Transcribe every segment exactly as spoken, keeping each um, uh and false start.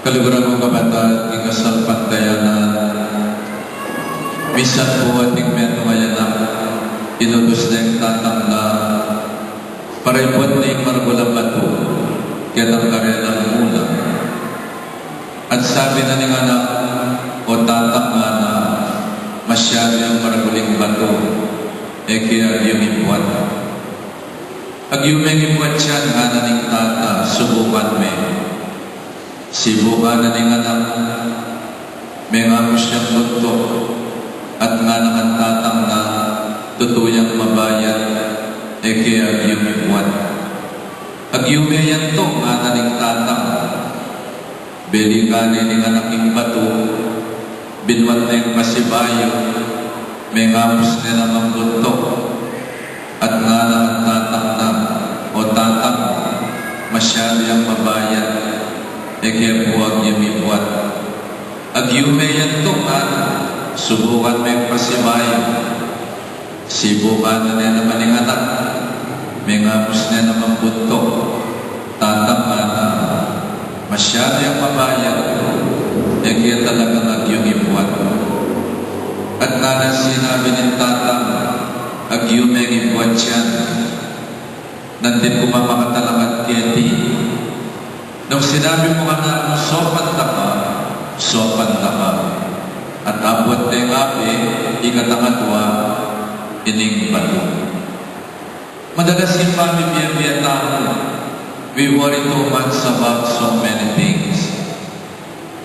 Kaluguran kung kapatad, king kasalpantayanan, misan pu ating metung a anak, inutus neng tatang na, para ibuat ne ing maragul a batu ketang karelang mula. At sabi na ning anak, "O tatang," ngana, "masyadu yang maragul ing batu, e ke agyung ibuat." "Agyu meng ibuat yan," ngana ning tata, "subukan me." Sibukan na ning anak, mengapus yang buntuk, at ngana kang tatang na, "Tutu yang mabayat, e ke agyung ibuat." "Agyu me yan tung," ngana ning tatang. Belikan ne ning anak ing batu, binuat neng pasibayu, mengapus ne namang buntuk, at ngana kang tatang na, "O tatang, masyadu yang mabayat, e ke pu agyung ibuat." "Agyu me yan tung," ngana, "subukan meng pasibayu." Sibukan na ne naman ing anak, mengapus ne namang buntuk. "Tatang," ngana, "masyadu yang mabayat, e ke talagang agyung ibuat." At ngana sinabi ning tatang, "Agyu meng ibuat yan. Nandin ku pa makatalakat keti. Nung sinabi mu kanakung sopan da ka, sopan da ka." At abuat ne ngabe, ikatang atua, ining batu. Madalas ing pamibie-bie tamu, we worry too much about so many things.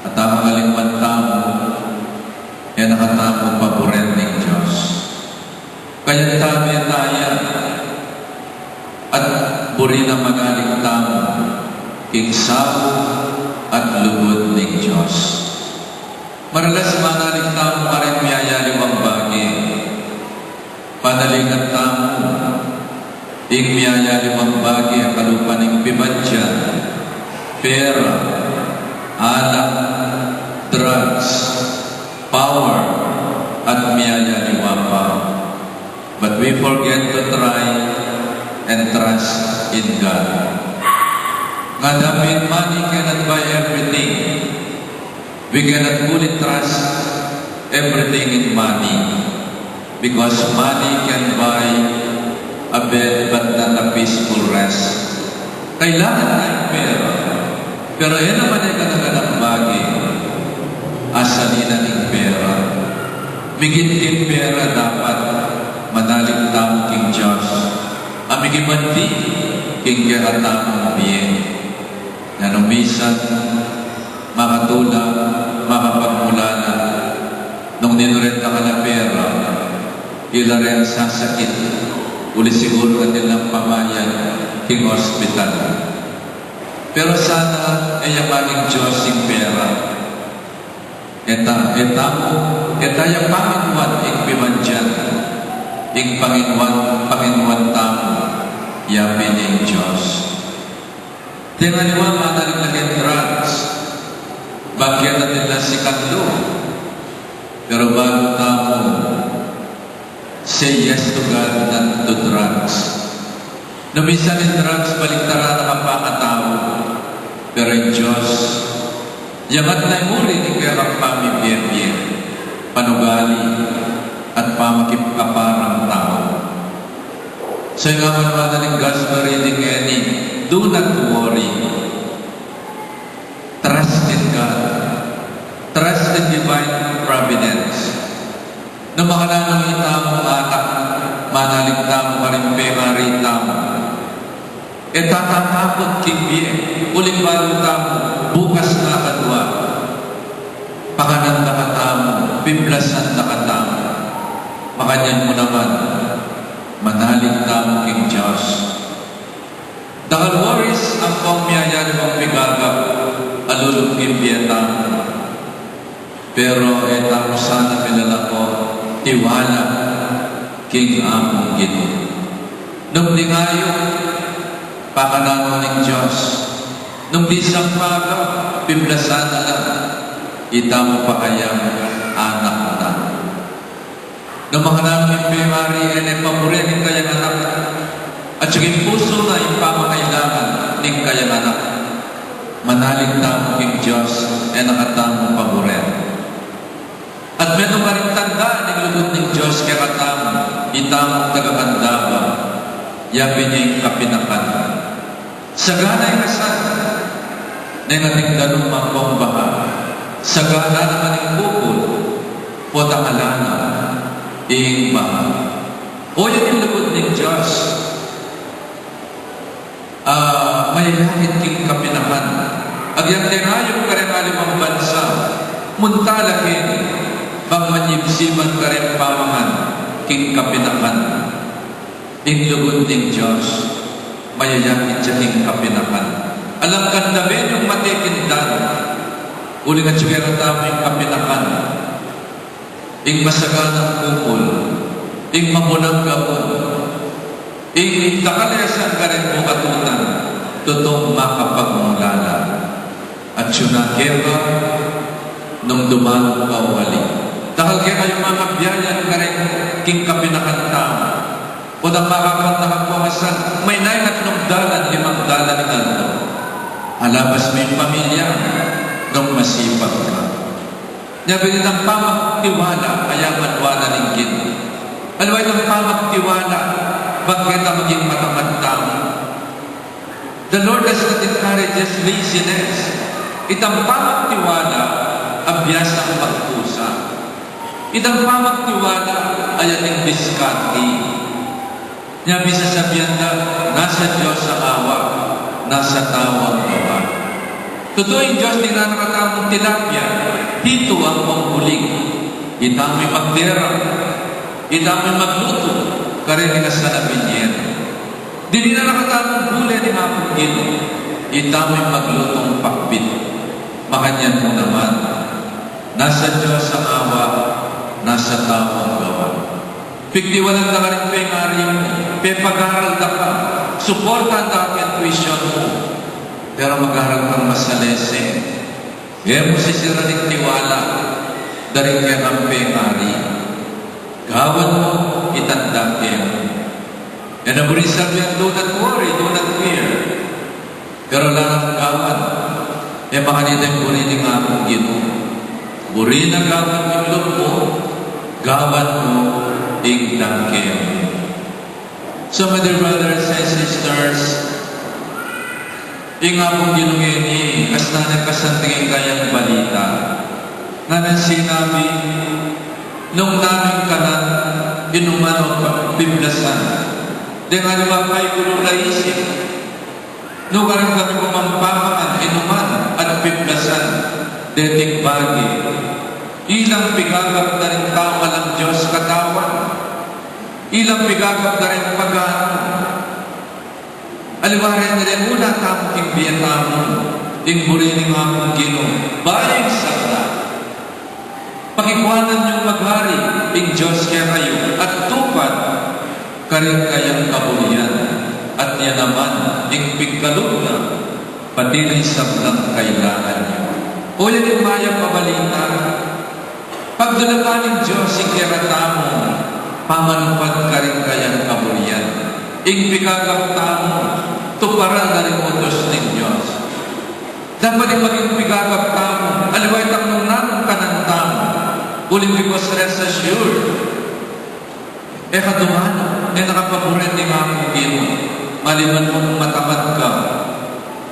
At ang kakalingwan tamu, e na katamu paburen ning Dios. Kaya tamu e taya, at buri na manalig tamu king sabub at lugud ning Dios. Maralas manalig tamu karing miyayaliwang bage. Panaligan tamu ing miyayaliwang bage a kalupa ning pibadyan, pera, alak, drugs, power, at miyayaliwa pa. But we forget to try and trust in God. Ngana pin, money cannot buy everything. We cannot fully trust everything in money, because money can buy a bed but not a peaceful rest. Kailangan na ing pera, pero e naman e kanaganang bage a salinan ing pera. Migit king pera, dapat manalig tamu king Dios a mikibandi king kekatamung bie. Nanu misan, makatula, makapagmulala, nung ninuren da ka la pera, ila reng sasakit, uli siguru atin lang pamayad king ospital. Pero sana e ya maging Dios ing pera. E ta, e tamu, e taya panginuan ing pibadyan, ing panginuan, panginuan tamu, ya pin ing Dios. Deng aliwa, manalig la king drugs, bang keta atin lang sikan lu. Pero balu tamu say yes to God, not to drugs. Nung misan ing drugs, baliktaran na kang pangatau. Pero ing Dios, iyangat na ing uri ning kekang pamibie-bie, panugali, at pamakipkaparang tau. So, ing amanu ning gospel reading ngeni, do not worry. Trust in God. Trust in divine providence. Nung makananu itamu anak, manalig tamu karing pengari tamu. E ta tatakut king bie, uling balu tamu, bukas na kadua. Pakanan da katamu, piblasan da katamu. Makanyan mu naman, manalig tamu king Dios. Dakal worries ampong miyayaliwang pigagap a lulung king bie tamu. Pero e tamu sana milalako, tiwala king Among Ginu. Nung dingayu, pakananu ning Dios. Nung disampaga, piblasan na la. Itamu pa kayang anak na. Nung makananu ing pengari, e ne paburian ing kayang anak, at saka ing pusu na ing pamakailangan ning kayang anak. Manalig tamu king Dios, e na katamu paburen. At metung karing tanda ning lugud ning Dios kekatamu, itamu tagakandaba, ya pin ing kapinakan. Sagana ing kasal, neng ating danum ampong baha. Sagana naman ing kupul, potang ala na ing baha. O, yan ing lugud ning Dios. Ah, mayayakit king kapinakan. Agyang dengayup kareng aliwang bansa, munta la keni bang manyibsiban kareng pamangan king kapinakan. Ing lugud ning Dios, mayayakit ya king kapinakan. Alang kandabe yung mate king dalan, uling atyu kekatamu ing kapinakan. Ing masaganang kupul, ing makunang gabun, ing dakal a sangkaring mukatutan, tutung makapagmulala. At yun na keka, nung dumalu ka ugali. Dakal keka yung makabiayan karing king kapinakan tamu. Potang makapan na kapuasan, maynay atlung dalan, limang dalan ing aldo. Alabas me ing pamilya, nung masipag ka. Nya pin itang pamagtiwala, aya manuan na ning Ginu. Aliwa itang pamagtiwala, bang keta maging matamad tamu. The Lord does not encourages laziness. Itang pamagtiwala, abiasang magkusa. Itang pamagtiwala, aya ating diskarte. Nya pin sasabian da, nasa Dios ang awa, nasa tau ang gawa. Tutu ing Dios, dinan na katamung tilapia, hitu ampong bulig. Itamu ing magderang, itamu ing maglutu, karin ing asan a binye na. Dinan na katamung bule ning Apung Ginu, itamu ing maglutung pakbit. Makanyan mu naman, nasa Dios ang awa, nasa tau ang gawa. Pigtiwalan da karing pengari mu, pepagaral da ka, suportan da ka king tuition mu. Pero mag-aral kang masalese. E mu sisiran ing tiwala da ring kekang pengari. Gawan mu, itanda ke mu. E na buring sabian, do not worry, do not fear. Pero ala nang gawan, e makanita ing buri ning Apung Ginu. Buri na gawan ing lub mu, gawan mu ing dake mu. So, my dear brothers and sisters, ing Apung Ginu ngeni, kasnan ing kasanting ing kayang balita. Nganang sinabi, nung nanung kanan, inuman o pa-, piblasan. Deng aliwa pay kulu la isip. Nukarin kami kumampamangan, inuman, at piblasan deting bage. Ilang pigagap da ring taung alang Dios katawan. Ilang pigagap da ring paganu. Aliwa reni, rekuna tamu king bie tamu ing buri ning Apung Ginu, bayu ing sabla. Pakikuanan yung maghari ing Dios kekayu at tupad karing kayang kaburian, at ya naman ing pigkalub na, pati na ing sablang kailangan yu. O, yan ing mayap a balita. Pagdalagan ning Dios ing kekatamung pamanupad karing kayang kaburian. Ing pigagap tamu, tuparan na ring utus ning Dios. Dapat ing maging pigagap tamu, aliwa itang nung nanung kanan tamu, uling because rest assured, e ka dumalu, e na ka paburen ning Apung Ginu, maliban kung matamad ka,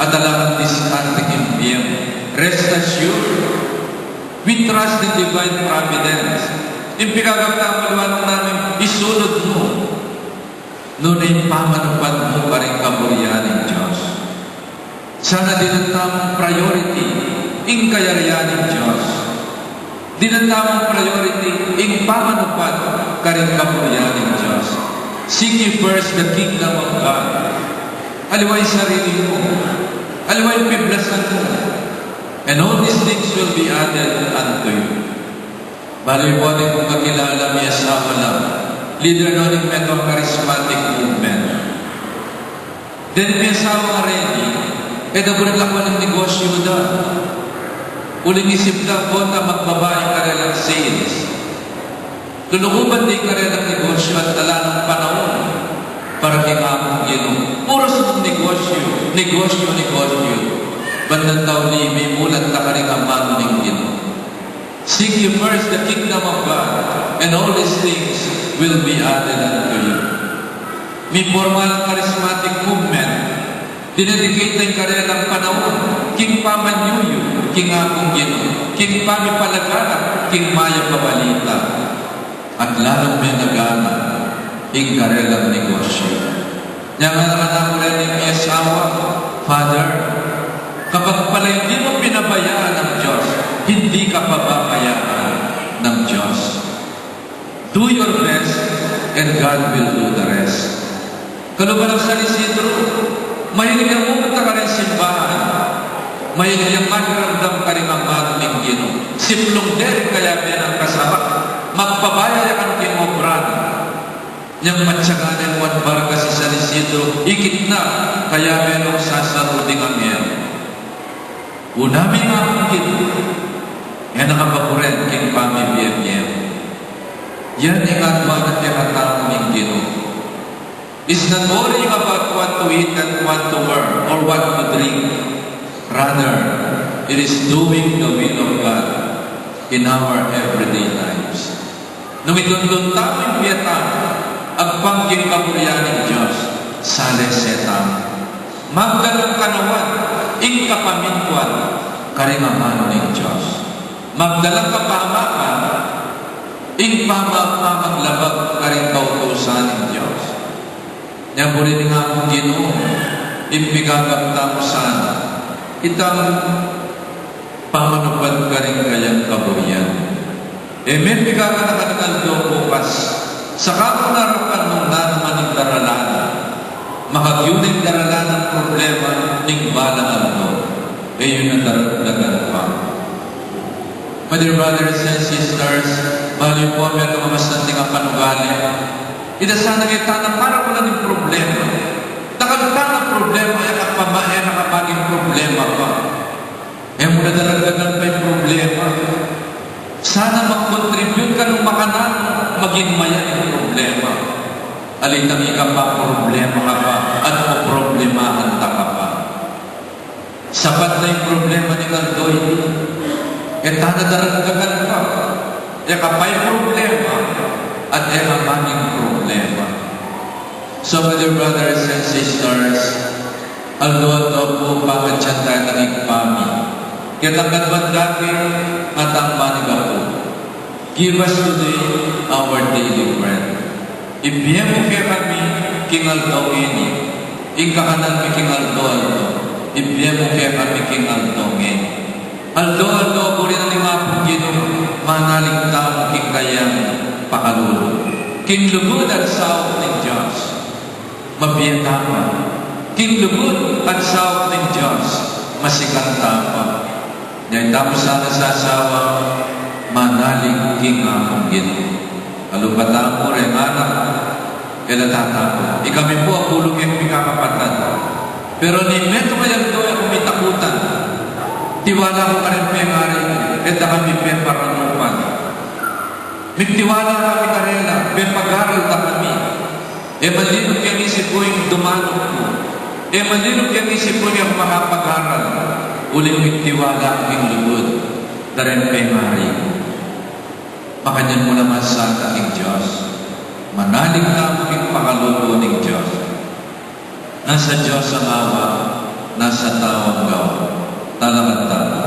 at ala kang diskarte king bie mu. Rest assured, we trust in divine providence. Ing pigagap tamu, aliwa nung nanung isunod mu, nune ing pamanupad mu karing kaburian ning Dios. Sana dinan tamung priority ing kayarian ning Dios. Dinan tamung priority ing pamanupad karing kaburian ning Dios. Seek ye first the kingdom of God. Aliwa ing sarili mu. Aliwa ing piblasan mu. And all these things will be added unto you. Balu yu, atin kung kakilala mi, asawa la, leader no ning Metro Charismatic Movement. Deng miasawa reni, e da buring lakuan ing negosyu da. Uling isip da, bota magbaba ing karelang sales. Lulukuban da ing karelang negosyu at ala nang panaun para king Apung Ginu. Puru sa negosyu, negosyu, negosyu. Nung tauli, mimulat na karing amanu ning Ginu. Seek ye first the kingdom of God, and all these things will be added unto you. Miporma lang charismatic movement, dinedicate na ing karelang panaun king pamanyuyu king Apung Ginu, king pamipalaganap king mayap a balita, at lalung menagana ing karelang negosyu. Nya ngana, ngana ku reng miasawa, Father, kapag pala hindi mo pinabayaan ang Diyos, hindi ka pababayaan ng Diyos. Do your best and God will do the rest. Kaluban nang San Isidro, mahilig yang pumunta karing simbahan. Mahilig yang makiramdam karing amanu ning Ginu. Simplung deri kaya menang kasabak, magpabaya ya kan king obra na. Nyang matyaga neng one barka si San Isidro, ikit na, kaya menang sasaru ding anghel. Una mi nga mungkin, e na kapakuren king pamibie-bie. Yan ing adwan a tinatawag ning Ginu. It's not worrying about what to eat and what to wear or what to drink. Rather, it is doing the will of God in our everyday lives. Nung itundun tamu ing bie tamu agpang king kaburian ning Dios, salese tamu. Magdalang kanawan ing kapamintuan karing amanu ning Dios. Magdalang kapamakan ing pama-, pamaglabag karing kautusan ning Dios. Nya buri ning Apung Ginu, ing pigagap tamu sana, itang pamanupad karing kayang kaburian. E me pigaganakan ing aldo bukas, saka mu na arapan nung nanu man ing daralan na. Makagyu na ing daralan nang problema ning balang aldo. E yu na daragdagan pa. My dear brothers and sisters, balu yu pu, metung a masanting a panugali. Ita sana, e tana parakulan ing problema. Dakal tana problema, e na ka pa ma-, e na ka maging problema pa. E mu na daragdagan pa ing problema. Sana mag-contribute ka nung makananu maging mayap ing problema. Ali, itang ika pa problema ka pa at poproblemahan ta ka pa. Sapat na ing problema ning aldo ini. E tana daragdagan pa. E ka pa'y problema at e ka maging problema. So, my dear brothers and sisters, aldo-aldo pu, pangatyan taya ning Ibpa mi. Ketang kaduang dake, ngatang manigapu. Give us today our daily bread. Ibie mu kekami king aldo ngeni ing kakanan mi king aldo-aldo. Ibie mu kekami king aldo ngeni. Aldo-aldo, buri na ning Apung Ginu, manalig tamu king kayang pakalulu. King lugud at saup ning Dios, mabie tamu. King lugud at saup ning Dios, masikan tamu. Nya itamu sana sasawa, manalig king Apung Ginu. Alupa tamu reng anak, e la tataku. Ikami pu a pulung e ku mikakapatan. Pero ning metung a aldo e ku mitakutan. Tiwala ku karing pengari, e da kami peparanupan. Mitiwala kami karela, pepagaral da kami. E malinug yang isip ku ing dumanuk ku. E malinug yang isip ku ing makapagaral. Uling mitiwala ku king lugud da reng pengari. Makanyan mu naman sana king Dios. Manalig tamu king pakalulu ning Dios. Nasa Dios ang awa, nasa tau ang gawa. Talakan tamu.